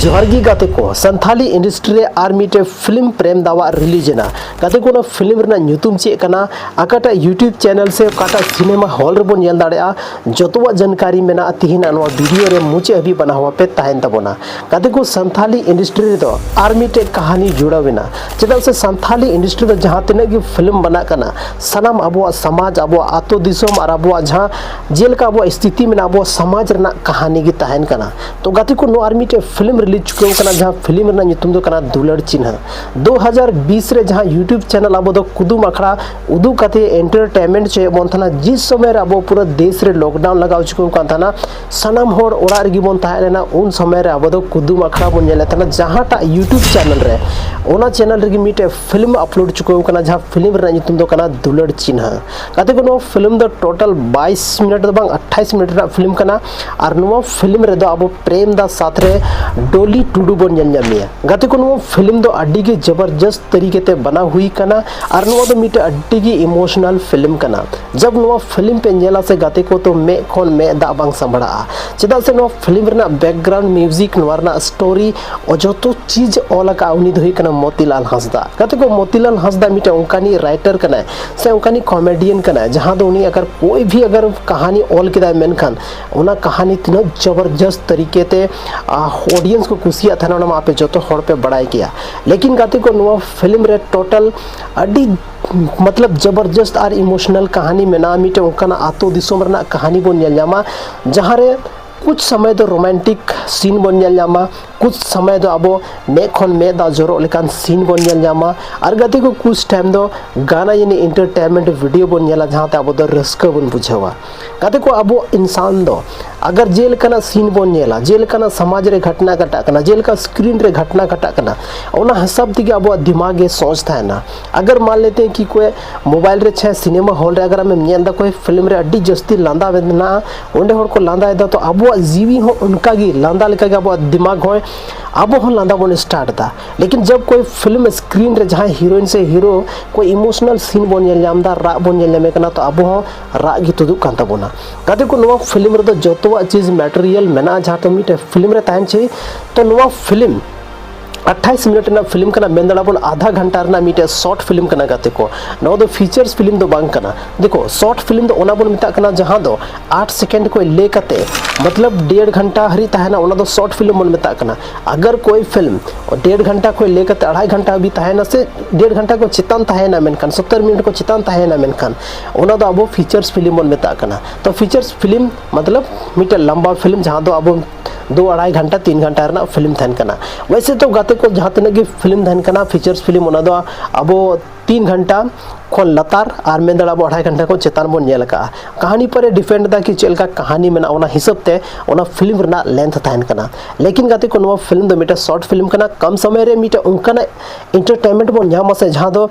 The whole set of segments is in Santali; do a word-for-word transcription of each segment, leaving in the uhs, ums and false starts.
ᱡᱚᱦᱟᱨ ᱜᱮ ᱜᱟᱛᱮ ᱠᱚ, ᱥᱟᱱᱛᱷᱟᱞᱤ ᱤᱱᱰᱟᱥᱴᱨᱤ ᱨᱮ ᱟᱨ ᱢᱤᱫᱴᱮᱡ ᱯᱷᱤᱞᱢ ᱯᱨᱮᱢ ᱫᱟᱣᱟᱜ ᱨᱤᱞᱤᱡᱽ ᱮᱱᱟ᱾ ᱜᱟᱛᱮ ᱠᱚ, ᱚᱱᱟ ᱯᱷᱤᱞᱢ ᱨᱮᱱᱟᱜ ᱧᱩᱛᱩᱢ ᱪᱮᱫ ᱠᱟᱱᱟ? ᱚᱠᱟᱴᱟᱜ YouTube ᱪᱮᱱᱮᱞ ᱥᱮ ᱚᱠᱟᱴᱟᱜ ᱥᱤᱱᱮᱢᱟ ᱦᱚᱞ ᱨᱮᱵᱚᱱ ᱧᱮᱞ ᱫᱟᱲᱮᱭᱟᱜᱼᱟ, ᱡᱚᱛᱚᱣᱟᱜ ᱡᱟᱱᱠᱟᱨᱤ ᱢᱮᱱᱟᱜᱼᱟ ᱛᱤᱦᱤᱧᱟᱜ ᱱᱚᱣᱟ ᱵᱷᱤᱰᱤᱭᱳ ᱨᱮ᱾ ᱢᱩᱪᱟᱹᱫ ᱦᱟᱹᱵᱤᱡ ᱵᱮᱱᱟᱣ ᱟᱯᱮ ᱛᱟᱦᱮᱱ ᱛᱟᱵᱚᱱᱟ᱾ ᱜᱟᱛᱮ ᱠᱚ, ᱥᱟᱱᱛᱷᱟᱞᱤ ᱤᱱᱰᱟᱥᱴᱨᱤ ᱨᱮᱫᱚ ᱟᱨ ᱢᱤᱫᱴᱮᱡ ᱠᱟᱹᱦᱱᱤ ᱡᱩᱲᱟᱹᱣ ᱮᱱᱟ᱾ ᱪᱮᱫᱟᱜ ᱥᱮ ᱥᱟᱱᱛᱷᱟᱞᱤ ᱤᱱᱰᱟᱥᱴᱨᱤ ᱫᱚ ᱡᱟᱦᱟᱸ ᱛᱤᱱᱟᱹᱜ ᱜᱮ ᱯᱷᱤᱞᱢ ᱵᱮᱱᱟᱜ ᱠᱟᱱᱟ, ᱥᱟᱱᱟᱢ ᱟᱵᱚᱣᱟᱜ ᱥᱚᱢᱟᱡᱽ, ᱟᱵᱚᱣᱟᱜ ᱟᱛᱳ ᱫᱤᱥᱚᱢ ᱟᱨ ᱟᱵᱚᱣᱟᱜ ᱡᱟᱦᱟᱸ ᱡᱮᱞᱮᱠᱟ ᱟᱵᱚᱣᱟᱜ ᱥᱛᱷᱤᱛᱤ ᱢᱮᱱᱟᱜᱼᱟ, ᱟᱵᱚᱣᱟᱜ ᱥᱚᱢᱟᱡᱽ ᱨᱮᱱᱟᱜ ᱠᱟᱹᱦᱱᱤ ᱜᱮ ᱛᱟᱦᱮᱱ ᱠᱟᱱᱟ᱾ ᱛᱚ ᱜᱟᱛᱮ ᱠᱚ, ᱱᱚᱣᱟ ᱟᱨ ᱢᱤᱫᱴᱮᱡ ᱯᱷᱤᱞᱢ ᱨᱤᱞᱤᱡᱽ ᱪᱩᱠᱟᱹᱣ ᱠᱟᱱᱟ, ᱡᱟᱦᱟᱸ ᱯᱷᱤᱞᱢ ᱨᱮᱱᱟᱜ ᱧᱩᱛᱩᱢ ᱫᱚ ᱠᱟᱱᱟ ᱫᱩᱞᱟᱹᱲ ᱪᱤᱱᱦᱟᱹ᱾ ᱫᱩ ᱦᱟᱡᱟᱨ ᱵᱤᱥ ᱨᱮ ᱡᱟᱦᱟᱸ YouTube ᱪᱮᱱᱮᱞ ᱟᱵᱚ ᱫᱚ ᱠᱩᱫᱩᱢ ᱟᱠᱷᱲᱟ ᱩᱫᱩᱜ ᱠᱟᱛᱮ ᱮᱱᱴᱟᱨᱴᱮᱱᱢᱮᱱᱴ ᱦᱚᱪᱚᱭᱮᱫ ᱵᱚᱱ ᱛᱟᱦᱮᱱᱟ, ᱡᱤᱥ ᱥᱚᱢᱚᱭ ᱨᱮ ᱟᱵᱚ ᱯᱩᱨᱟᱹ ᱫᱮᱥ ᱨᱮ ᱞᱚᱠᱰᱟᱣᱩᱱ ᱞᱟᱜᱟᱣ ᱪᱩᱠᱟᱹᱣ ᱠᱟᱱ ᱛᱟᱦᱮᱱᱟ, ᱥᱟᱱᱟᱢ ᱦᱚᱲ ᱚᱲᱟᱜ ᱨᱮᱜᱮ ᱵᱚᱱ ᱛᱟᱦᱮᱸ ᱞᱮᱱᱟ, ᱩᱱ ᱥᱚᱢᱚᱭ ᱨᱮ ᱟᱵᱚ ᱫᱚ ᱠᱩᱫᱩᱢ ᱟᱠᱷᱲᱟ ᱵᱚᱱ ᱧᱮᱞᱮᱫ ᱛᱟᱦᱮᱱᱟ, ᱡᱟᱦᱟᱸᱴᱟᱜ YouTube ᱪᱮᱱᱮᱞ ᱨᱮ, ᱚᱱᱟ ᱪᱮᱱᱮᱞ ᱨᱮᱜᱮ ᱢᱤᱫᱴᱮᱡ ᱯᱷᱤᱞᱢ ᱟᱯᱞᱳᱰ ᱪᱩᱠᱟᱹᱣ ᱠᱟᱱᱟ, ᱡᱟᱦᱟᱸ ᱯᱷᱤᱞᱢ ᱨᱮᱱᱟᱜ ᱧᱩᱛᱩᱢ ᱫᱚ ᱠᱟᱱᱟ ᱫᱩᱞᱟᱹᱲ ᱪᱤᱱᱦᱟᱹ᱾ ᱜᱟᱛᱮ ᱠᱚ, ᱱᱚᱣᱟ ᱯᱷᱤᱞᱢ ᱫᱚ ᱴᱳᱴᱟᱞ ᱵᱟᱭᱤᱥ ᱢᱤᱱᱤᱴ ᱫᱚ ᱵᱟᱝ, ᱟᱴᱷᱟᱭᱤᱥ ᱢᱤᱱᱤᱴ ᱨᱮᱱᱟᱜ ᱯᱷᱤᱞᱢ ᱠᱟᱱᱟ᱾ ᱟᱨ ᱱᱚᱣᱟ ᱯᱷᱤᱞᱢ ᱨᱮᱫᱚ ᱟᱵᱚ ᱯᱨᱮᱢ ᱫᱟ ᱥᱟᱛᱷ ᱨᱮ ᱰᱚᱞᱤ ᱴᱩᱰᱩ ᱵᱚᱱ ᱧᱮᱞ ᱧᱟᱢᱮᱭᱟ᱾ ᱜᱟᱛᱮ ᱠᱚ, ᱱᱚᱣᱟ ᱯᱷᱤᱞᱢ ᱫᱚ ᱟᱹᱰᱤ ᱜᱮ ᱡᱚᱵᱚᱨᱡᱚᱥᱛ ᱛᱟᱹᱨᱤᱠᱟ ᱛᱮ ᱵᱮᱱᱟᱣ ᱦᱩᱭ ᱠᱟᱱᱟ ᱟᱨ ᱱᱚᱣᱟ ᱫᱚ ᱢᱤᱫᱴᱮᱡ ᱟᱹᱰᱤ ᱜᱮ ᱤᱢᱳᱥᱚᱱᱟᱞ ᱯᱷᱤᱞᱢ ᱠᱟᱱᱟ᱾ ᱡᱟᱵ ᱱᱚᱣᱟ ᱯᱷᱤᱞᱢ ᱯᱮ ᱧᱮᱞᱟ ᱥᱮ ᱜᱟᱛᱮ ᱠᱚ, ᱛᱚ ᱢᱮᱫ ᱠᱷᱚᱱ ᱢᱮᱫ ᱫᱟᱜ ᱵᱟᱝ ᱥᱟᱸᱵᱲᱟᱜᱼᱟ᱾ ᱪᱮᱫᱟᱜ ᱥᱮ ᱱᱚᱣᱟ ᱯᱷᱤᱞᱢ ᱨᱮᱱᱟᱜ ᱵᱮᱠᱜᱨᱟᱣᱩᱱᱰ ᱢᱤᱣᱡᱤᱠ, ᱱᱚᱣᱟ ᱨᱮᱱᱟᱜ ᱥᱴᱳᱨᱤ, ᱚ ᱡᱚᱛᱚ ᱪᱤᱡᱽ ᱚᱞ ᱟᱠᱟᱫ ᱩᱱᱤ ᱫᱚ ᱦᱩᱭᱩᱜ ᱠᱟᱱᱟ ᱢᱚᱛᱤᱞᱟᱞ ᱦᱟᱸᱥᱫᱟ᱾ ᱜᱟᱛᱮ ᱠᱚ, ᱢᱚᱛᱤᱞᱟᱞ ᱦᱟᱸᱥᱫᱟ ᱢᱤᱫᱴᱮᱱ ᱚᱱᱠᱟᱱᱤᱡ ᱨᱟᱭᱴᱟᱨ ᱠᱟᱱᱟᱭ ᱥᱮ ᱚᱱᱠᱟᱱᱤᱡ ᱠᱚᱢᱮᱰᱤᱭᱟᱱ ᱠᱟᱱᱟᱭ, ᱡᱟᱦᱟᱸ ᱫᱚ ᱩᱱᱤ ᱟᱜᱟᱨ ᱠᱳᱭ ᱵᱷᱤ ᱟᱜᱟᱨ ᱠᱟᱦᱟᱱᱤ ᱚᱞ ᱠᱮᱫᱟᱭ, ᱢᱮᱱᱠᱷᱟᱱ ᱚᱱᱟ ᱠᱟᱦᱟᱱᱤ ᱛᱤᱱᱟᱹᱜ ᱡᱚᱵᱚᱨᱡᱚᱥᱛ ᱛᱟᱹᱨᱤᱠᱟ ᱛᱮ ᱚᱰᱤᱭᱮᱱᱥ ᱠᱚ ᱠᱩᱥᱤᱭᱟᱜ ᱛᱟᱦᱮᱱᱟ, ᱚᱱᱟ ᱢᱟ ᱟᱯᱮ ᱡᱚᱛᱚ ᱦᱚᱲ ᱯᱮ ᱵᱟᱲᱟᱭ ᱜᱮᱭᱟ᱾ ᱞᱮᱠᱤᱱ ᱜᱟᱛᱮ ᱠᱚ, ᱱᱚᱣᱟ ᱯᱷᱤᱞᱢ ᱨᱮ ᱴᱳᱴᱟᱞ ᱟᱹᱰᱤ ᱢᱚᱛᱞᱚᱵ ᱡᱚᱵᱚᱨᱡᱚᱥᱛ ᱟᱨ ᱤᱢᱳᱥᱚᱱᱟᱞ ᱠᱟᱦᱟᱱᱤ ᱢᱮᱱᱟᱜᱼᱟ᱾ ᱢᱤᱫᱴᱮᱱ ᱚᱱᱠᱟᱱᱟᱜ ᱟᱛᱳ ᱫᱤᱥᱚᱢ ᱨᱮᱱᱟᱜ ᱠᱟᱦᱟᱱᱤ ᱵᱚᱱ ᱧᱮᱞ ᱧᱟᱢᱟ, ᱡᱟᱦᱟᱸ ᱨᱮ ᱠᱩᱪ ᱥᱚᱢᱚᱭ ᱫᱚ ᱨᱳᱢᱟᱱᱴᱤᱠ ᱥᱤᱱ ᱵᱚᱱ ᱧᱮᱞ ᱧᱟᱢᱟ, ᱠᱩᱪ ᱥᱚᱢᱚᱭ ᱫᱚ ᱟᱵᱚ ᱢᱮᱫ ᱠᱷᱚᱱ ᱢᱮᱫ ᱫᱟᱜ ᱡᱚᱨᱚᱜ ᱞᱮᱠᱟᱱ ᱥᱤᱱ ᱵᱚᱱ ᱧᱮᱞ ᱧᱟᱢᱟ, ᱟᱨ ᱜᱟᱛᱮ ᱠᱚ, ᱠᱩᱪ ᱴᱟᱭᱤᱢ ᱫᱚ ᱜᱟᱱᱟ ᱭᱟᱱᱤ ᱮᱱᱴᱟᱨᱴᱮᱱᱢᱮᱱᱴ ᱵᱷᱤᱰᱤᱭᱳ ᱵᱚᱱ ᱧᱮᱞᱟ, ᱡᱟᱦᱟᱸᱛᱮ ᱟᱵᱚ ᱫᱚ ᱨᱟᱹᱥᱠᱟᱹ ᱵᱚᱱ ᱵᱩᱡᱷᱟᱹᱣᱟ᱾ ᱜᱟᱛᱮ ᱠᱚ, ᱟᱵᱚ ᱤᱱᱥᱟᱱ ᱫᱚ ᱟᱜᱟᱨ ᱡᱮᱞᱮᱠᱟᱱᱟᱜ ᱥᱤᱱ ᱵᱚᱱ ᱧᱮᱞᱟ, ᱡᱮᱞᱮᱠᱟᱱᱟᱜ ᱥᱚᱢᱟᱡᱽ ᱨᱮ ᱜᱷᱚᱴᱱᱟ ᱜᱷᱟᱴᱟᱜ ᱠᱟᱱᱟ, ᱡᱮᱞᱮᱠᱟ ᱥᱠᱨᱤᱱ ᱨᱮ ᱜᱷᱚᱴᱱᱟ ᱜᱷᱟᱴᱟᱜ ᱠᱟᱱᱟ, ᱚᱱᱟ ᱦᱤᱥᱟᱹᱵ ᱛᱮᱜᱮ ᱟᱵᱚᱣᱟᱜ ᱫᱤᱢᱟᱜᱽ ᱜᱮ ᱥᱚᱪ ᱛᱟᱦᱮᱱᱟ᱾ ᱟᱜᱟᱨ ᱢᱟᱱ ᱞᱮᱛᱮ ᱦᱮᱸ ᱠᱤ ᱠᱚᱭ ᱢᱳᱵᱟᱭᱤᱞ ᱨᱮ ᱪᱷᱮ ᱥᱤᱱᱮᱢᱟ ᱦᱚᱞ ᱨᱮ ᱟᱜᱟᱨ ᱟᱢᱮᱢ ᱧᱮᱞ ᱮᱫᱟ, ᱠᱚᱭ ᱯᱷᱤᱞᱢ ᱨᱮ ᱟᱹᱰᱤ ᱡᱟᱹᱥᱛᱤ ᱞᱟᱸᱫᱟ ᱢᱮᱱᱟᱜᱼᱟ, ᱚᱸᱰᱮ ᱦᱚᱲ ᱠᱚ ᱞᱟᱸᱫᱟᱭᱮᱫᱟ, ᱛᱚ ᱟᱵᱚᱣᱟᱜ ᱡᱤᱣᱤ ᱦᱚᱸ ᱚᱱᱠᱟᱜᱮ ᱞᱟᱸᱫᱟ ᱞᱮᱠᱟᱜᱮ ᱟᱵᱚᱣᱟᱜ ᱫᱤᱢᱟᱜᱽ ᱦᱚᱸᱭ ᱟᱵᱚ ᱦᱚᱸ ᱞᱟᱸᱫᱟ ᱵᱚᱱ ᱥᱴᱟᱨᱴ ᱮᱫᱟ᱾ ᱞᱮᱠᱤᱱ ᱡᱟᱵ ᱠᱳᱭ ᱯᱷᱤᱞᱢ ᱥᱠᱨᱤᱱ ᱨᱮ ᱡᱟᱦᱟᱸᱭ ᱦᱤᱨᱳᱭᱤᱱ ᱥᱮ ᱦᱤᱨᱳ ᱠᱳᱭ ᱤᱢᱳᱥᱚᱱᱟᱞ ᱥᱤᱱ ᱵᱚᱱ ᱧᱮᱞ ᱧᱟᱢ ᱮᱫᱟ, ᱨᱟᱜ ᱵᱚᱱ ᱧᱮᱞ ᱧᱟᱢᱮ ᱠᱟᱱᱟ, ᱛᱚ ᱟᱵᱚ ᱦᱚᱸ ᱨᱟᱜ ᱜᱮ ᱛᱩᱫᱩᱜ ᱠᱟᱱ ᱛᱟᱵᱚᱱᱟ᱾ ᱜᱟᱛᱮ ᱠᱚ, ᱱᱚᱣᱟ ᱯᱷᱤᱞᱢ ᱨᱮᱫᱚ ᱡᱚᱛᱚᱣᱟᱜ ᱪᱤᱡᱽ ᱢᱮᱴᱮᱨᱤᱭᱟᱞ ᱢᱮᱱᱟᱜᱼᱟ, ᱡᱟᱦᱟᱸ ᱫᱚ ᱢᱤᱫᱴᱮᱱ ᱯᱷᱤᱞᱢ ᱨᱮ ᱛᱟᱦᱮᱱ ᱪᱟᱹᱦᱤ᱾ ᱛᱚ ᱱᱚᱣᱟ ᱯᱷᱤᱞᱢ ᱟᱴᱷᱟᱭᱤᱥ ᱢᱤᱱᱤᱴ ᱨᱮᱱᱟᱜ ᱯᱷᱤᱞᱢ ᱠᱟᱱᱟ, ᱢᱮᱱ ᱫᱟᱲᱮᱭᱟᱜᱼᱟ ᱵᱚᱱ ᱟᱫᱷᱟ ᱜᱷᱚᱱᱴᱟ ᱨᱮᱱᱟᱜ ᱢᱤᱫᱴᱮᱡ ᱥᱚᱨᱴ ᱯᱷᱤᱞᱢ ᱠᱟᱱᱟ ᱜᱟᱛᱮ ᱠᱚ᱾ ᱱᱚᱣᱟ ᱫᱚ ᱯᱷᱤᱪᱟᱨᱥ ᱯᱷᱤᱞᱢ ᱫᱚ ᱵᱟᱝ ᱠᱟᱱᱟ᱾ ᱫᱮᱠᱷᱚ, ᱥᱚᱨᱴ ᱯᱷᱤᱞᱢ ᱫᱚ ᱚᱱᱟ ᱵᱚᱱ ᱢᱮᱛᱟᱜ ᱠᱟᱱᱟ ᱡᱟᱦᱟᱸ ᱫᱚ ᱟᱴ ᱥᱮᱠᱮᱱᱰ ᱠᱷᱚᱱ ᱞᱮ ᱠᱟᱛᱮ ᱢᱚᱛᱞᱚᱵ ᱰᱮᱲ ᱜᱷᱚᱱᱴᱟ ᱦᱟᱹᱨᱤᱡ ᱛᱟᱦᱮᱱᱟ, ᱚᱱᱟ ᱫᱚ ᱥᱚᱨᱴ ᱯᱷᱤᱞᱢ ᱵᱚᱱ ᱢᱮᱛᱟᱜ ᱠᱟᱱᱟ᱾ ᱟᱜᱟᱨ ᱠᱳᱭ ᱯᱷᱤᱞᱢ ᱰᱮᱲ ᱜᱷᱚᱱᱴᱟ ᱠᱷᱚᱱ ᱞᱮ ᱠᱟᱛᱮ ᱟᱲᱟᱭ ᱜᱷᱚᱱᱴᱟ ᱦᱟᱹᱵᱤᱡ ᱛᱟᱦᱮᱱᱟ ᱥᱮ ᱰᱮᱲ ᱜᱷᱚᱱᱴᱟ ᱠᱚ ᱪᱮᱛᱟᱱ ᱛᱟᱦᱮᱱᱟ, ᱢᱮᱱᱠᱷᱟᱱ ᱥᱚᱛᱛᱚᱨ ᱢᱤᱱᱤᱴ ᱠᱚ ᱪᱮᱛᱟᱱ ᱛᱟᱦᱮᱱᱟ, ᱢᱮᱱᱠᱷᱟᱱ ᱚᱱᱟ ᱫᱚ ᱟᱵᱚ ᱯᱷᱤᱪᱟᱨᱥ ᱯᱷᱤᱞᱢ ᱵᱚᱱ ᱢᱮᱛᱟᱜ ᱠᱟᱱᱟ᱾ ᱛᱚ ᱯᱷᱤᱪᱟᱨᱥ ᱯᱷᱤᱞᱢ ᱢᱚᱛᱞᱚᱵ ᱢᱤᱫᱴᱮᱱ ᱞᱟᱢᱵᱟ ᱯᱷᱤᱞᱢ ᱡᱟᱦᱟᱸ ᱫᱚ ᱟᱵᱚ ᱫᱩ ᱟᱲᱟᱭ ᱜᱷᱚᱱᱴᱟ ᱛᱤᱱ ᱜᱷᱚᱱᱴᱟ ᱨᱮᱱᱟᱜ ᱯᱷᱤᱞᱢ ᱛᱟᱦᱮᱱ ᱠᱟᱱᱟ᱾ ᱣᱮᱥᱮ ᱛᱚ ᱜᱟᱛᱮ ᱠᱚ, ᱡᱟᱦᱟᱸ ᱛᱤᱱᱟᱹᱜ ᱜᱮ ᱯᱷᱤᱞᱢ ᱛᱟᱦᱮᱱ ᱠᱟᱱᱟ ᱯᱷᱤᱪᱟᱨᱥ ᱯᱷᱤᱞᱢ, ᱚᱱᱟ ᱫᱚ ᱟᱵᱚ ᱛᱤᱱ ᱜᱷᱚᱱᱴᱟ ᱠᱷᱚᱱ ᱞᱟᱛᱟᱨ ᱟᱨ ᱢᱮᱱ ᱫᱟᱲᱮᱭᱟᱜᱼᱟ ᱟᱵᱚ ᱟᱲᱟᱭ ᱜᱷᱚᱱᱴᱟ ᱠᱷᱚᱱ ᱪᱮᱛᱟᱱ ᱵᱚᱱ ᱧᱮᱞ ᱟᱠᱟᱫᱼᱟ᱾ ᱠᱟᱹᱦᱱᱤ ᱯᱚᱨᱮ ᱰᱤᱯᱮᱱᱰ ᱮᱫᱟ ᱠᱤ ᱪᱮᱫ ᱞᱮᱠᱟ ᱠᱟᱹᱦᱱᱤ ᱢᱮᱱᱟᱜᱼᱟ, ᱚᱱᱟ ᱦᱤᱥᱟᱹᱵ ᱛᱮ ᱚᱱᱟ ᱯᱷᱤᱞᱢ ᱨᱮᱱᱟᱜ ᱞᱮᱱᱛᱷ ᱛᱟᱦᱮᱱ ᱠᱟᱱᱟ᱾ ᱞᱮᱠᱤᱱ ᱜᱟᱛᱮ ᱠᱚ, ᱱᱚᱣᱟ ᱯᱷᱤᱞᱢ ᱫᱚ ᱢᱤᱫᱴᱮᱱ ᱥᱚᱨᱴ ᱯᱷᱤᱞᱢ ᱠᱟᱱᱟ, ᱠᱚᱢ ᱥᱚᱢᱚᱭ ᱨᱮ ᱢᱤᱫᱴᱮᱱ ᱚᱱᱠᱟᱱᱟᱜ ᱮᱱᱴᱟᱨᱴᱮᱱᱢᱮᱱᱴ ᱵᱚᱱ ᱧᱟᱢᱟ ᱥᱮ ᱡᱟᱦᱟᱸ ᱫᱚ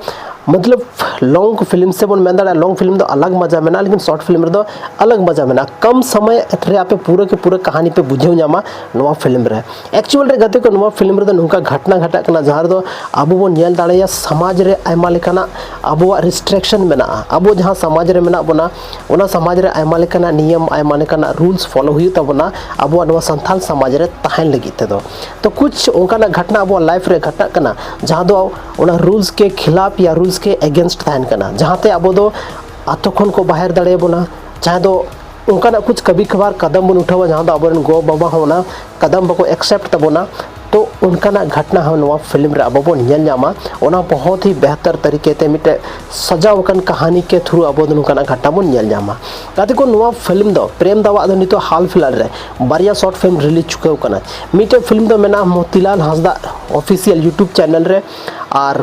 ᱢᱚᱛᱞᱚᱵ ᱞᱚᱝ ᱯᱷᱤᱞᱢ ᱥᱮ ᱵᱚᱱ ᱢᱮᱱ ᱫᱟᱲᱮᱭᱟᱜᱼᱟ ᱞᱚᱝ ᱯᱷᱤᱞᱢ ᱫᱚ ᱟᱞᱟᱜᱽ ᱢᱟᱡᱟ ᱢᱮᱱᱟᱜᱼᱟ, ᱞᱮᱠᱤᱱ ᱥᱚᱨᱴ ᱯᱷᱤᱞᱢ ᱨᱮᱫᱚ ᱟᱞᱟᱜᱽ ᱢᱟᱡᱟ ᱢᱮᱱᱟᱜᱼᱟ᱾ ᱠᱚᱢ ᱥᱚᱢᱚᱭ ᱨᱮ ᱟᱯᱮ ᱯᱩᱨᱟᱹ ᱠᱮ ᱯᱩᱨᱟᱹ ᱠᱟᱹᱦᱱᱤ ᱯᱮ ᱵᱩᱡᱷᱟᱹᱣ ᱧᱟᱢᱟ ᱱᱚᱣᱟ ᱯᱷᱤᱞᱢ ᱨᱮ᱾ ᱮᱠᱪᱩᱣᱟᱞ ᱨᱮ ᱜᱟᱛᱮ ᱠᱚ, ᱱᱚᱣᱟ ᱯᱷᱤᱞᱢ ᱨᱮᱫᱚ ᱱᱚᱝᱠᱟ ᱜᱷᱚᱴᱱᱟ ᱜᱷᱟᱴᱟᱜ ᱠᱟᱱᱟ ᱡᱟᱦᱟᱸ ᱨᱮᱫᱚ ᱟᱵᱚ ᱵᱚᱱ ᱧᱮᱞ ᱫᱟᱲᱮᱭᱟᱜᱼᱟ ᱥᱚᱢᱟᱡᱽ ᱨᱮ ᱟᱭᱢᱟ ᱞᱮᱠᱟᱱᱟᱜ ᱟᱵᱚᱣᱟᱜ ᱨᱤᱥᱴᱨᱤᱠᱥᱚᱱ ᱢᱮᱱᱟᱜᱼᱟ᱾ ᱟᱵᱚ ᱡᱟᱦᱟᱸ ᱥᱚᱢᱟᱡᱽ ᱨᱮ ᱢᱮᱱᱟᱜ ᱵᱚᱱᱟ, ᱚᱱᱟ ᱥᱚᱢᱟᱡᱽ ᱨᱮ ᱟᱭᱢᱟ ᱞᱮᱠᱟᱱᱟᱜ ᱱᱤᱭᱚᱢ, ᱟᱭᱢᱟ ᱞᱮᱠᱟᱱᱟᱜ ᱨᱩᱞᱥ ᱯᱷᱚᱞᱳ ᱦᱩᱭᱩᱜ ᱛᱟᱵᱚᱱᱟ ᱟᱵᱚᱣᱟᱜ ᱱᱚᱣᱟ ᱥᱟᱱᱛᱟᱞ ᱥᱚᱢᱟᱡᱽ ᱨᱮ ᱛᱟᱦᱮᱱ ᱞᱟᱹᱜᱤᱫ ᱛᱮᱫᱚ᱾ ᱛᱚ ᱠᱩᱪ ᱚᱱᱠᱟᱱᱟᱜ ᱜᱷᱚᱴᱱᱟ ᱟᱵᱚᱣᱟᱜ ᱞᱟᱭᱤᱯᱷ ᱨᱮ ᱜᱷᱚᱴᱟᱜ ᱠᱟᱱᱟ ᱡᱟᱦᱟᱸ ᱫᱚ ᱚᱱᱟ ᱨᱩᱞᱥ ᱠᱮ ᱠᱷᱤᱞᱟᱯ ᱭᱟ ᱨᱩᱞᱥ ᱠᱮ ᱮᱜᱮᱱᱥᱴ ᱛᱟᱦᱮᱱ ᱠᱟᱱᱟ, ᱡᱟᱦᱟᱸᱛᱮ ᱟᱵᱚ ᱫᱚ ᱟᱛᱳ ᱠᱷᱚᱱ ᱠᱚ ᱵᱟᱦᱮᱨ ᱫᱟᱲᱮᱭᱟᱵᱚᱱᱟ, ᱡᱟᱦᱟᱸ ᱫᱚ ᱚᱱᱠᱟᱱᱟᱜ ᱠᱩᱪ ᱠᱟᱹᱵᱷᱤ ᱠᱟᱵᱷᱟᱨ ᱠᱟᱫᱟᱢ ᱵᱚᱱ ᱩᱴᱷᱟᱹᱣᱟ ᱡᱟᱦᱟᱸ ᱫᱚ ᱟᱵᱚᱨᱮᱱ ᱜᱚ ᱵᱟᱵᱟ ᱦᱚᱸ ᱚᱱᱟ ᱠᱟᱫᱟᱢ ᱵᱟᱠᱚ ᱮᱠᱥᱮᱯᱴ ᱛᱟᱵᱚᱱᱟ᱾ ᱛᱚ ᱚᱱᱠᱟᱱᱟᱜ ᱜᱷᱚᱴᱱᱟ ᱦᱚᱸ ᱱᱚᱣᱟ ᱯᱷᱤᱞᱢ ᱨᱮ ᱟᱵᱚ ᱵᱚᱱ ᱧᱮᱞ ᱧᱟᱢᱟ᱾ ᱚᱱᱟ ᱵᱚᱦᱚᱛ ᱦᱤ ᱵᱮᱦᱛᱟᱨ ᱛᱟᱨᱤᱠᱮ ᱛᱮ ᱢᱤᱫᱴᱮᱡ ᱥᱟᱡᱟᱣ ᱟᱠᱟᱱ ᱠᱟᱹᱦᱱᱤ ᱠᱮ ᱛᱷᱨᱩ ᱟᱵᱚ ᱫᱚ ᱱᱚᱝᱠᱟᱱᱟᱜ ᱜᱷᱚᱴᱱᱟ ᱵᱚᱱ ᱧᱮᱞ ᱧᱟᱢᱟ᱾ ᱜᱟᱛᱮ ᱠᱚ, ᱱᱚᱣᱟ ᱯᱷᱤᱞᱢ ᱫᱚ ᱯᱨᱮᱢ ᱫᱟᱣᱟᱜ ᱫᱚ ᱱᱤᱛᱚᱜ ᱦᱟᱞ ᱯᱷᱤᱞᱦᱟᱞ ᱨᱮ ᱵᱟᱨᱭᱟ ᱥᱚᱨᱴ ᱯᱷᱤᱞᱢ ᱨᱤᱞᱤᱡᱽ ᱪᱩᱠᱟᱹᱣ ᱠᱟᱱᱟ᱾ ᱢᱤᱫᱴᱮᱡ ᱯᱷᱤᱞᱢ ᱫᱚ ᱢᱮᱱᱟᱜᱼᱟ Motilal Hansda official YouTube channel ᱨᱮ, ᱟᱨ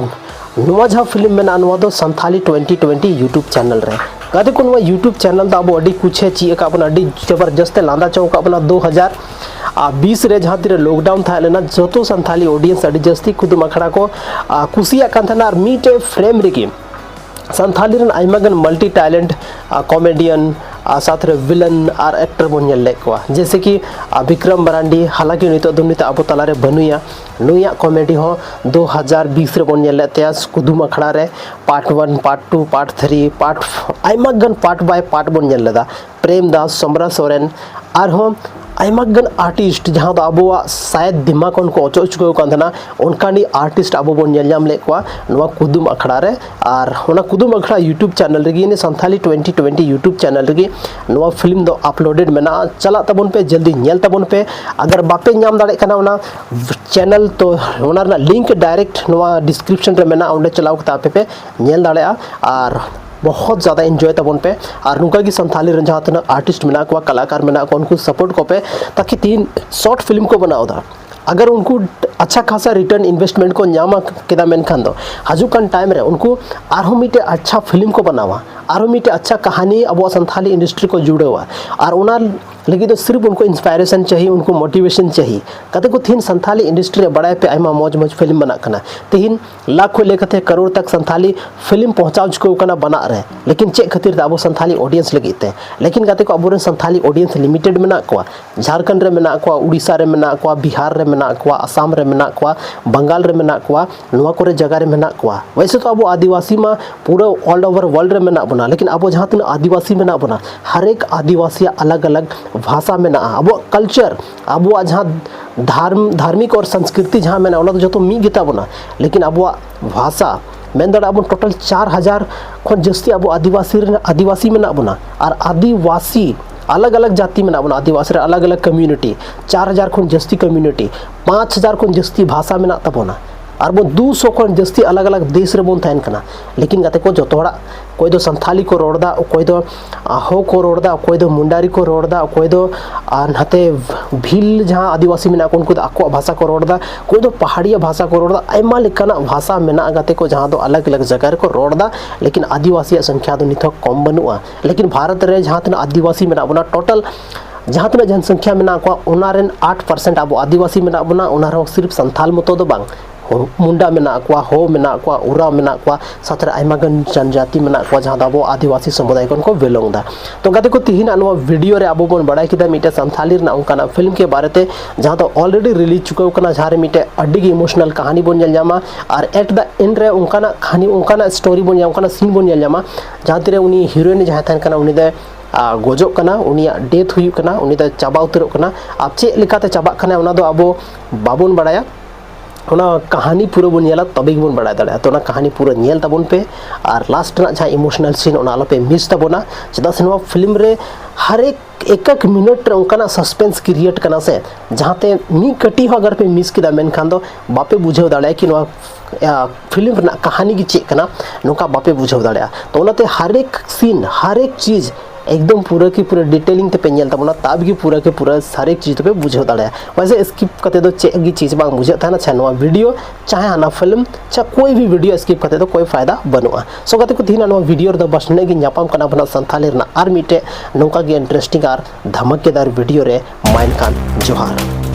ᱱᱚᱣᱟ ᱡᱟᱦᱟᱸ ᱯᱷᱤᱞᱢ ᱢᱮᱱᱟᱜᱼᱟ ᱱᱚᱣᱟ ᱫᱚ Santhali twenty twenty YouTube channel ᱨᱮ᱾ ᱜᱟᱛᱮ ᱠᱚ, ᱱᱚᱣᱟ ᱭᱩᱴᱩᱵᱽ ᱪᱮᱱᱮᱞ ᱫᱚ ᱟᱵᱚ ᱟᱹᱰᱤ ᱠᱩᱪ ᱮ ᱪᱮᱫ ᱟᱠᱟᱫ ᱵᱚᱱᱟ, ᱟᱹᱰᱤ ᱡᱚᱵᱚᱨᱡᱚᱥᱛ ᱮ ᱞᱟᱸᱫᱟ ᱪᱚ ᱟᱠᱟᱫ ᱵᱚᱱᱟ᱾ ᱫᱩ ᱦᱟᱡᱟᱨ ᱵᱤᱥ ᱨᱮ ᱡᱟᱦᱟᱸ ᱛᱤᱨᱮ ᱞᱚᱠᱰᱟᱣᱩᱱ ᱛᱟᱦᱮᱸ ᱞᱮᱱᱟ, ᱡᱚᱛᱚ ᱥᱟᱱᱛᱷᱟᱞᱤ ᱚᱰᱤᱭᱮᱱᱥ ᱟᱹᱰᱤ ᱡᱟᱹᱥᱛᱤ ᱠᱩᱫᱩᱢ ᱟᱠᱷᱲᱟ ᱠᱚ ᱟᱨ ᱠᱩᱥᱤᱭᱟᱜ ᱠᱟᱱ ᱛᱟᱦᱮᱱᱟ᱾ ᱟᱨ ᱢᱤᱫᱴᱮᱡ ᱯᱷᱨᱮᱢ ᱨᱮᱜᱮ ᱥᱟᱱᱛᱷᱟᱞᱤ ᱨᱮᱱ ᱟᱭᱢᱟ ᱜᱟᱱ ᱢᱟᱞᱴᱤ ᱴᱮᱞᱮᱱᱴ ᱠᱚᱢᱮᱰᱤᱭᱟᱱ ᱟᱨ ᱥᱟᱛ ᱨᱮ ᱵᱷᱤᱞᱮᱱ ᱟᱨ ᱮᱠᱴᱚᱨ ᱵᱚᱱ ᱧᱮᱞ ᱞᱮᱫ ᱠᱚᱣᱟ, ᱡᱮᱭᱥᱮ ᱠᱤ ᱟᱨ ᱵᱤᱠᱨᱚᱢ ᱢᱟᱨᱟᱱᱰᱤ, ᱦᱟᱞᱟᱸᱠᱤ ᱱᱤᱛᱚᱜ ᱫᱚ ᱱᱤᱛᱚᱜ ᱟᱵᱚ ᱛᱟᱞᱟᱨᱮ ᱵᱟᱹᱱᱩᱭᱟ᱾ ᱱᱩᱭᱟᱜ ᱠᱚᱢᱮᱰᱤ ᱦᱚᱸ ᱫᱩ ᱦᱟᱡᱟᱨ ᱵᱤᱥ ᱨᱮᱵᱚᱱ ᱧᱮᱞ ᱞᱮᱫ ᱛᱟᱭᱟ ᱠᱩᱫᱩᱢ ᱟᱠᱷᱲᱟ ᱨᱮ, part one, part two, part three, part ᱟᱭᱢᱟ ᱜᱟᱱ ᱯᱟᱨᱴ ᱵᱟᱭ ᱯᱟᱨᱴ ᱵᱚᱱ ᱧᱮᱞ ᱞᱮᱫᱟ᱾ ᱯᱨᱮᱢ ᱫᱟᱥ, ᱥᱚᱢᱨᱟ ᱥᱚᱨᱮᱱ, ᱟᱨᱦᱚᱸ ᱟᱭᱢᱟ ᱜᱟᱱ ᱟᱨᱴᱤᱥᱴ, ᱡᱟᱦᱟᱸ ᱫᱚ ᱟᱵᱚᱣᱟᱜ ᱥᱟᱭᱮᱫ ᱫᱤᱢᱟᱜᱽ ᱠᱷᱚᱱ ᱠᱚ ᱚᱪᱚᱜ ᱦᱚᱪᱚ ᱟᱠᱟᱱ ᱛᱟᱦᱮᱱᱟ, ᱚᱱᱠᱟᱱᱤᱡ ᱟᱨᱴᱤᱥᱴ ᱟᱵᱚ ᱵᱚᱱ ᱧᱮᱞ ᱧᱟᱢ ᱞᱮᱫ ᱠᱚᱣᱟ ᱱᱚᱣᱟ ᱠᱩᱫᱩᱢ ᱟᱠᱷᱲᱟ ᱨᱮ᱾ ᱟᱨ ᱚᱱᱟ ᱠᱩᱫᱩᱢ ᱟᱠᱷᱲᱟ YouTube ᱪᱮᱱᱮᱞ ᱨᱮᱜᱮ, ᱤᱱᱟᱹ Santhali twenty twenty YouTube channel ᱨᱮᱜᱮ ᱱᱚᱣᱟ ᱯᱷᱤᱞᱢ ᱫᱚ ᱟᱯᱞᱳᱰᱮᱰ ᱢᱮᱱᱟᱜᱼᱟ᱾ ᱪᱟᱞᱟᱜ ᱛᱟᱵᱚᱱ ᱯᱮ, ᱡᱚᱞᱫᱤ ᱧᱮᱞ ᱛᱟᱵᱚᱱ ᱯᱮ᱾ ᱟᱜᱟᱨ ᱵᱟᱯᱮ ᱧᱟᱢ ᱫᱟᱲᱮᱭᱟᱜ ᱠᱟᱱᱟ ᱚᱱᱟ ᱪᱮᱱᱮᱞ, ᱛᱚ ᱚᱱᱟ ᱨᱮᱱᱟᱜ ᱞᱤᱝᱠ ᱰᱟᱭᱨᱮᱠᱴ ᱱᱚᱣᱟ ᱰᱤᱥᱠᱨᱤᱯᱥᱚᱱ ᱨᱮ ᱢᱮᱱᱟᱜᱼᱟ, ᱚᱸᱰᱮ ᱪᱟᱞᱟᱣ ᱠᱟᱛᱮ ᱟᱯᱮ ᱯᱮ ᱧᱮᱞ ᱫᱟᱲᱮᱭᱟᱜᱼᱟ᱾ ᱟᱨ ᱵᱚᱦᱚᱛ ᱡᱟᱫᱟ ᱤᱱᱡᱚᱭ ᱛᱟᱵᱚᱱ ᱯᱮ᱾ ᱟᱨ ᱱᱚᱝᱠᱟ ᱜᱮ ᱥᱟᱱᱛᱷᱟᱞᱤ ᱨᱮᱱ ᱡᱟᱦᱟᱸ ᱛᱤᱱᱟᱹᱜ ᱟᱨᱴᱤᱥᱴ ᱢᱮᱱᱟᱜ ᱠᱚᱣᱟ, ᱠᱟᱞᱟᱠᱟᱨ ᱢᱮᱱᱟᱜ ᱠᱚᱣᱟ, ᱩᱱᱠᱩ ᱥᱟᱯᱳᱨᱴ ᱠᱚᱯᱮ, ᱛᱟᱠᱤ ᱛᱤᱦᱤᱧ ᱥᱚᱨᱴ ᱯᱷᱤᱞᱢ ᱠᱚ ᱵᱮᱱᱟᱣ ᱮᱫᱟ᱾ ᱟᱜᱟᱨ ᱩᱱᱠᱩ ᱟᱪᱪᱷᱟ ᱠᱷᱟᱥᱟ ᱨᱤᱴᱟᱨᱱ ᱤᱱᱵᱷᱮᱥᱴᱢᱮᱱᱴ ᱠᱚ ᱧᱟᱢᱟ ᱠᱮᱫᱟ, ᱢᱮᱱᱠᱷᱟᱱ ᱫᱚ ᱦᱤᱡᱩᱜ ᱠᱟᱱ ᱴᱟᱭᱤᱢ ᱨᱮ ᱩᱱᱠᱩ ᱟᱨᱦᱚᱸ ᱢᱤᱫᱴᱮᱡ ᱟᱪᱪᱷᱟ ᱯᱷᱤᱞᱢ ᱠᱚ ᱵᱮᱱᱟᱣᱟ, ᱟᱨᱦᱚᱸ ᱢᱤᱫᱴᱮᱡ ᱟᱪᱪᱷᱟ ᱠᱟᱦᱟᱱᱤ ᱟᱵᱚᱣᱟᱜ ᱥᱟᱱᱛᱷᱟᱞᱤ ᱤᱱᱰᱟᱥᱴᱨᱤ ᱠᱚ ᱡᱩᱲᱟᱹᱣᱟ᱾ ᱟᱨ ᱚᱱᱟ ᱞᱟᱹᱜᱤᱫ ᱫᱚ ᱥᱤᱨᱯ ᱩᱱᱠᱩ ᱤᱱᱥᱯᱟᱭᱨᱮᱥᱚᱱ ᱪᱟᱹᱦᱤ, ᱩᱱᱠᱩ ᱢᱳᱴᱤᱵᱷᱮᱥᱚᱱ ᱪᱟᱹᱦᱤ᱾ ᱜᱟᱛᱮ ᱠᱚ, ᱛᱤᱦᱤᱧ ᱥᱟᱱᱛᱷᱟᱞᱤ ᱤᱱᱰᱟᱥᱴᱨᱤ ᱨᱮ ᱵᱟᱲᱟᱭ ᱯᱮ ᱟᱭᱢᱟ ᱢᱚᱡᱽ ᱢᱚᱡᱽ ᱯᱷᱤᱞᱢ ᱵᱮᱱᱟᱜ ᱠᱟᱱᱟ᱾ ᱛᱤᱦᱤᱧ ᱞᱟᱠᱷ ᱠᱷᱚᱱ ᱞᱮ ᱠᱟᱛᱮ ᱠᱟᱨᱳᱲ ᱛᱟᱠ ᱥᱟᱱᱛᱷᱟᱞᱤ ᱯᱷᱤᱞᱢ ᱯᱚᱦᱪᱟᱣ ᱪᱩᱠᱟᱹᱣ ᱠᱟᱱᱟ ᱵᱟᱱᱟᱜ ᱨᱮ, ᱞᱮᱠᱤᱱ ᱪᱮᱫ ᱠᱷᱟᱹᱛᱤᱨ ᱛᱮ? ᱟᱵᱚ ᱥᱟᱱᱛᱷᱟᱞᱤ ᱚᱰᱤᱭᱮᱱᱥ ᱞᱟᱹᱜᱤᱫ ᱛᱮ᱾ ᱞᱮᱠᱤᱱ ᱜᱟᱛᱮ ᱠᱚ, ᱟᱵᱚᱨᱮᱱ ᱥᱟᱱᱛᱷᱟᱞᱤ ᱚᱰᱤᱭᱮᱱᱥ ᱞᱤᱢᱤᱴᱮᱰ ᱢᱮᱱᱟᱜ ᱠᱚᱣᱟ᱾ ᱡᱷᱟᱲᱠᱷᱚᱸᱰ ᱨᱮ ᱢᱮᱱᱟᱜ ᱠᱚᱣᱟ, ᱩᱲᱤᱥᱥᱟ ᱨᱮ ᱢᱮᱱᱟᱜ ᱠᱚᱣᱟ, ᱵᱤᱦᱟᱨ ᱨᱮ ᱢᱮᱱᱟᱜ ᱠᱚᱣᱟ, ᱟᱥᱟᱢ ᱨᱮ ᱢᱮᱱᱟᱜ ᱠᱚᱣᱟ, ᱵᱟᱝᱜᱟᱞ ᱨᱮ ᱢᱮᱱᱟᱜ ᱠᱚᱣᱟ, ᱱᱚᱣᱟ ᱠᱚᱨᱮ ᱡᱟᱭᱜᱟ ᱨᱮ ᱢᱮᱱᱟᱜ ᱠᱚᱣᱟ᱾ ᱣᱮᱥᱮ ᱛᱚ ᱟᱵᱚ ᱟᱹᱫᱤᱵᱟᱹᱥᱤ ᱢᱟ ᱯᱩᱨᱟᱹ all over world ᱨᱮ ᱢᱮᱱᱟᱜ ᱵᱚᱱᱟ, ᱞᱮᱠᱤᱱ ᱟᱵᱚ ᱡᱟᱦᱟᱸ ᱛᱤᱱᱟᱹᱜ ᱟᱹᱫᱤᱵᱟᱹᱥᱤ ᱢᱮᱱᱟᱜ ᱵᱚᱱᱟ, ᱦᱟᱨ ᱮᱠ ᱟᱹᱫᱤᱵᱟᱹᱥᱤᱭᱟᱜ ᱟᱞᱟᱜᱽ ᱟᱞᱟᱜᱽ ᱵᱷᱟᱥᱟ ᱢᱮᱱᱟᱜᱼᱟ᱾ ᱟᱵᱚᱣᱟᱜ ᱠᱟᱞᱪᱟᱨ, ᱟᱵᱚᱣᱟᱜ ᱡᱟᱦᱟᱸ ᱫᱷᱟᱨᱢ-, ᱫᱷᱟᱨᱢᱤᱠ ᱟᱨ ᱥᱚᱝᱥᱠᱨᱤᱛᱤ ᱡᱟᱦᱟᱸ ᱢᱮᱱᱟᱜᱼᱟ, ᱚᱱᱟ ᱫᱚ ᱡᱚᱛᱚ ᱢᱤᱫ ᱜᱮᱛᱟ ᱵᱚᱱᱟ᱾ ᱞᱮᱠᱤᱱ ᱟᱵᱚᱣᱟᱜ ᱵᱷᱟᱥᱟ, ᱢᱮᱱ ᱫᱟᱲᱮᱭᱟᱜᱼᱟ ᱵᱚᱱ, ᱴᱳᱴᱟᱞ ᱪᱟᱨ ᱦᱟᱡᱟᱨ ᱠᱷᱚᱱ ᱡᱟᱹᱥᱛᱤ ᱟᱵᱚ ᱟᱹᱫᱤᱵᱟᱹᱥᱤ ᱨᱮᱱ, ᱟᱹᱫᱤᱵᱟᱹᱥᱤ ᱢᱮᱱᱟᱜ ᱵᱚᱱᱟ᱾ ᱟᱨ ᱟᱹᱫᱤᱵᱟᱹᱥᱤ ᱟᱞᱟᱜᱽ ᱟᱞᱟᱜᱽ ᱡᱟᱹᱛᱤ ᱢᱮᱱᱟᱜ ᱵᱚᱱᱟ, ᱟᱹᱫᱤᱵᱟᱹᱥᱤ ᱨᱮ ᱟᱞᱟᱜᱽ ᱟᱞᱟᱜᱽ ᱠᱚᱢᱤᱭᱩᱱᱤᱴᱤ, ᱪᱟᱨ ᱦᱟᱡᱟᱨ ᱠᱷᱚᱱ ᱡᱟᱹᱥᱛᱤ ᱠᱚᱢᱤᱭᱩᱱᱤᱴᱤ, ᱯᱟᱸᱪ ᱦᱟᱡᱟᱨ ᱠᱷᱚᱱ ᱡᱟᱹᱥᱛᱤ ᱵᱷᱟᱥᱟ ᱢᱮᱱᱟᱜ ᱛᱟᱵᱚᱱᱟ᱾ ᱟᱨ ᱵᱚᱱ ᱫᱩ ᱥᱚ ᱠᱷᱚᱱ ᱡᱟᱹᱥᱛᱤ ᱟᱞᱟᱜᱽ ᱟᱞᱟᱜᱽ ᱫᱮᱥ ᱨᱮᱵᱚᱱ ᱛᱟᱦᱮᱱ ᱠᱟᱱᱟ᱾ ᱞᱮᱠᱤᱱ ᱜᱟᱛᱮ ᱠᱚ, ᱡᱚᱛᱚ ᱦᱚᱲᱟᱜ, ᱚᱠᱚᱭ ᱫᱚ ᱥᱟᱱᱛᱷᱟᱞᱤ ᱠᱚ ᱨᱚᱲ ᱮᱫᱟ, ᱚᱠᱚᱭ ᱫᱚ, ᱟ, ᱦᱳ ᱠᱚ ᱨᱚᱲ ᱮᱫᱟ, ᱚᱠᱚᱭ ᱫᱚ ᱢᱩᱱᱰᱟᱨᱤ ᱠᱚ ᱨᱚᱲ ᱮᱫᱟ, ᱚᱠᱚᱭ ᱫᱚ, ᱟᱨ ᱱᱟᱛᱮ ᱵᱷᱤᱞ ᱡᱟᱦᱟᱸ ᱟᱹᱫᱤᱵᱟᱹᱥᱤ ᱢᱮᱱᱟᱜ ᱠᱚ, ᱩᱱᱠᱩ ᱫᱚ ᱟᱠᱚᱣᱟᱜ ᱵᱷᱟᱥᱟ ᱠᱚ ᱨᱚᱲ ᱮᱫᱟ, ᱚᱠᱚᱭ ᱫᱚ ᱯᱟᱦᱟᱲᱤᱭᱟ ᱵᱷᱟᱥᱟ ᱠᱚ ᱨᱚᱲ ᱮᱫᱟ᱾ ᱟᱭᱢᱟ ᱞᱮᱠᱟᱱᱟᱜ ᱵᱷᱟᱥᱟ ᱢᱮᱱᱟᱜᱼᱟ ᱜᱟᱛᱮ ᱠᱚ, ᱡᱟᱦᱟᱸ ᱫᱚ ᱟᱞᱟᱜᱽ ᱟᱞᱟᱜᱽ ᱡᱟᱭᱜᱟ ᱨᱮᱠᱚ ᱨᱚᱲ ᱮᱫᱟ᱾ ᱞᱮᱠᱤᱱ ᱟᱹᱫᱤᱵᱟᱹᱥᱤᱭᱟᱜ ᱥᱚᱝᱠᱷᱟ ᱫᱚ ᱱᱤᱛ ᱦᱚᱸ ᱠᱚᱢ ᱵᱟᱹᱱᱩᱜᱼᱟ᱾ ᱞᱮᱠᱤᱱ ᱵᱷᱟᱨᱚᱛ ᱨᱮ ᱡᱟᱦᱟᱸ ᱛᱤᱱᱟᱹᱜ ᱟᱹᱫᱤᱵᱟᱹᱥᱤ ᱢᱮᱱᱟᱜ ᱵᱚᱱᱟ, ᱴᱳᱴᱟᱞ ᱡᱟᱦᱟᱸ ᱛᱤᱱᱟᱹᱜ ᱡᱚᱱᱥᱚᱝᱠᱷᱟ ᱢᱮᱱᱟᱜ ᱠᱚᱣᱟ, ᱚᱱᱟ ᱨᱮᱱ ᱟᱴ ᱯᱟᱨᱥᱮᱱᱴ ᱟᱵᱚ ᱟᱹᱫᱤᱵᱟᱹᱥᱤ ᱢᱮᱱᱟᱜ ᱵᱚᱱᱟ᱾ ᱚᱱᱟ ᱨᱮᱦᱚᱸ ᱥᱤᱨᱯ ᱥᱟᱱᱛᱷᱟᱞ ᱢᱚᱛᱚ ᱫᱚ ᱵᱟᱝ, ᱢᱩᱱᱰᱟ ᱢᱮᱱᱟᱜ ᱠᱚᱣᱟ, ᱦᱳ ᱢᱮᱱᱟᱜ ᱠᱚᱣᱟ, ᱳᱨᱟᱣ ᱢᱮᱱᱟᱜ ᱠᱚᱣᱟ, ᱥᱟᱶᱛᱮ ᱨᱮ ᱟᱭᱢᱟ ᱜᱟᱱ ᱡᱟᱱᱡᱟᱛᱤ ᱢᱮᱱᱟᱜ ᱠᱚᱣᱟ, ᱡᱟᱦᱟᱸ ᱫᱚ ᱟᱵᱚ ᱟᱹᱫᱤᱵᱟᱹᱥᱤ ᱥᱚᱢᱩᱫᱟᱭ ᱠᱷᱚᱱ ᱠᱚ belong ᱫᱟ᱾ ᱛᱚ ᱜᱟᱛᱮ ᱠᱚ, ᱛᱤᱦᱤᱧᱟᱜ ᱱᱚᱣᱟ video ᱨᱮ ᱟᱵᱚ ᱵᱚᱱ ᱵᱟᱲᱟᱭ ᱠᱮᱫᱟ ᱢᱤᱫᱴᱮᱱ ᱥᱟᱱᱛᱷᱟᱞᱤ ᱨᱮᱱᱟᱜ ᱚᱱᱠᱟᱱᱟᱜ film ᱠᱮ ᱵᱟᱨᱮ ᱛᱮ, ᱡᱟᱦᱟᱸ ᱫᱚ already release ᱪᱩᱠᱟᱹᱣ ᱠᱟᱱᱟ, ᱡᱟᱦᱟᱸ ᱨᱮ ᱢᱤᱫᱴᱮᱱ ᱟᱹᱰᱤ ᱜᱮ emotional ᱠᱟᱹᱦᱱᱤ ᱵᱚᱱ ᱧᱮᱞ ᱧᱟᱢᱟ᱾ ᱟᱨ at the end ᱨᱮ ᱚᱱᱠᱟᱱᱟᱜ ᱠᱟᱹᱦᱱᱤ, ᱚᱱᱠᱟᱱᱟᱜ story ᱵᱚᱱ ᱧᱟᱢ, ᱚᱱᱠᱟᱱᱟᱜ scene ᱵᱚᱱ ᱧᱮᱞ ᱧᱟᱢᱟ, ᱡᱟᱦᱟᱸ ᱛᱤᱨᱮ ᱩᱱᱤ heroine ᱡᱟᱦᱟᱸᱭ ᱛᱟᱦᱮᱱ ᱠᱟᱱᱟ, ᱩᱱᱤ ᱫᱚᱭ ᱟᱨ ᱜᱚᱡᱚᱜ ᱠᱟᱱᱟ, ᱩᱱᱤᱭᱟᱜ death ᱦᱩᱭᱩᱜ ᱠᱟᱱᱟ, ᱩᱱᱤ ᱫᱚ ᱪᱟᱵᱟ ᱩᱛᱟᱹᱨᱚᱜ ᱠᱟᱱᱟ᱾ ᱟᱨ ᱪᱮᱫ ᱞᱮᱠᱟᱛᱮ ᱪᱟᱵᱟᱜ ᱠᱟᱱᱟᱭ, ᱚᱱᱟ ᱫᱚ ᱟᱵᱚ ᱵᱟᱵᱚᱱ ᱵᱟᱲᱟᱭᱟ᱾ ᱚᱱᱟ ᱠᱟᱹᱦᱱᱤ ᱯᱩᱨᱟᱹ ᱵᱚᱱ ᱧᱮᱞᱟ, ᱛᱚᱵᱮ ᱜᱮᱵᱚᱱ ᱵᱟᱲᱟᱭ ᱫᱟᱲᱮᱭᱟᱜᱼᱟ᱾ ᱛᱚ ᱚᱱᱟ ᱠᱟᱹᱦᱱᱤ ᱯᱩᱨᱟᱹ ᱧᱮᱞ ᱛᱟᱵᱚᱱ ᱯᱮ, ᱟᱨ last ᱨᱮᱱᱟᱜ ᱡᱟᱦᱟᱸ emotional scene, ᱚᱱᱟ ᱟᱞᱚᱯᱮ miss ᱛᱟᱵᱚᱱᱟ, ᱪᱮᱫᱟᱜ ᱥᱮ ᱱᱚᱣᱟ film ᱨᱮ ᱦᱟᱨ ᱮᱠ ᱮᱠ ᱮᱠ minute ᱨᱮ ᱚᱱᱠᱟᱱᱟᱜ suspense create ᱠᱟᱱᱟ ᱥᱮ, ᱡᱟᱦᱟᱸᱛᱮ ᱢᱤᱫ ᱠᱟᱹᱴᱤᱡ ᱦᱚᱸ ᱟᱜᱟᱨ ᱯᱮ miss ᱠᱮᱫᱟ, ᱢᱮᱱᱠᱷᱟᱱ ᱫᱚ ᱵᱟᱯᱮ ᱵᱩᱡᱷᱟᱹᱣ ᱫᱟᱲᱮᱭᱟᱜᱼᱟ ᱠᱤ ᱱᱚᱣᱟ ᱟ, film ᱨᱮᱱᱟᱜ ᱠᱟᱹᱦᱱᱤ ᱜᱮ ᱪᱮᱫ ᱠᱟᱱᱟ, ᱱᱚᱝᱠᱟ ᱵᱟᱯᱮ ᱵᱩᱡᱷᱟᱹᱣ ᱫᱟᱲᱮᱭᱟᱜᱼᱟ᱾ ᱛᱚ ᱚᱱᱟᱛᱮ ᱦᱟᱨ ᱮᱠ scene, ᱦᱟᱨ ᱮᱠ ᱪᱤᱡᱽ ᱮᱠᱫᱚᱢ ᱯᱩᱨᱟᱹ ᱠᱤ ᱯᱩᱨᱟᱹ detailing ᱛᱮᱯᱮ ᱧᱮᱞ ᱛᱟᱵᱚᱱᱟ, ᱛᱟᱵ ᱜᱮ ᱯᱩᱨᱟᱹ ᱠᱤ ᱯᱩᱨᱟᱹ ᱦᱟᱨ ᱮᱠ ᱪᱤᱡᱽ ᱫᱚᱯᱮ ᱵᱩᱡᱷᱟᱹᱣ ᱫᱟᱲᱮᱭᱟᱜᱼᱟ᱾ ᱣᱮᱥᱮ skip ᱠᱟᱛᱮ ᱫᱚ ᱪᱮᱫ ᱜᱮ ᱪᱤᱡᱽ ᱵᱟᱝ ᱵᱩᱡᱷᱟᱹᱜ ᱛᱟᱦᱮᱱᱟ᱾ ᱟᱪᱪᱷᱟ, ᱱᱚᱣᱟ video ᱪᱟᱦᱮ ᱦᱟᱱᱟ film, ᱪᱟᱦᱮ ᱠᱳᱭ ᱵᱷᱤ video skip ᱠᱟᱛᱮ ᱫᱚ ᱠᱳᱭ ᱯᱷᱟᱭᱫᱟ ᱵᱟᱹᱱᱩᱜᱼᱟ᱾ So ᱜᱟᱛᱮ ᱠᱚ, ᱛᱤᱦᱤᱧᱟᱜ ᱱᱚᱣᱟ video ᱨᱮᱫᱚ ᱵᱟᱥ ᱱᱤᱱᱟᱹᱜ ᱜᱮ᱾ ᱧᱟᱯᱟᱢ ᱠᱟᱱᱟ ᱵᱚᱱ ᱥᱟᱱᱛᱷᱟᱞᱤ ᱨᱮᱱᱟᱜ ᱟᱨ ᱢᱤᱫᱴᱮᱡ ᱱᱚᱝᱠᱟ ᱜᱮ interesting ᱟᱨ ᱫᱷᱟᱢᱟᱠᱮᱫᱟᱨ video ᱨᱮ᱾ ᱢᱟ ᱮᱱᱠᱷᱟᱱ ᱡᱚᱦᱟᱨ᱾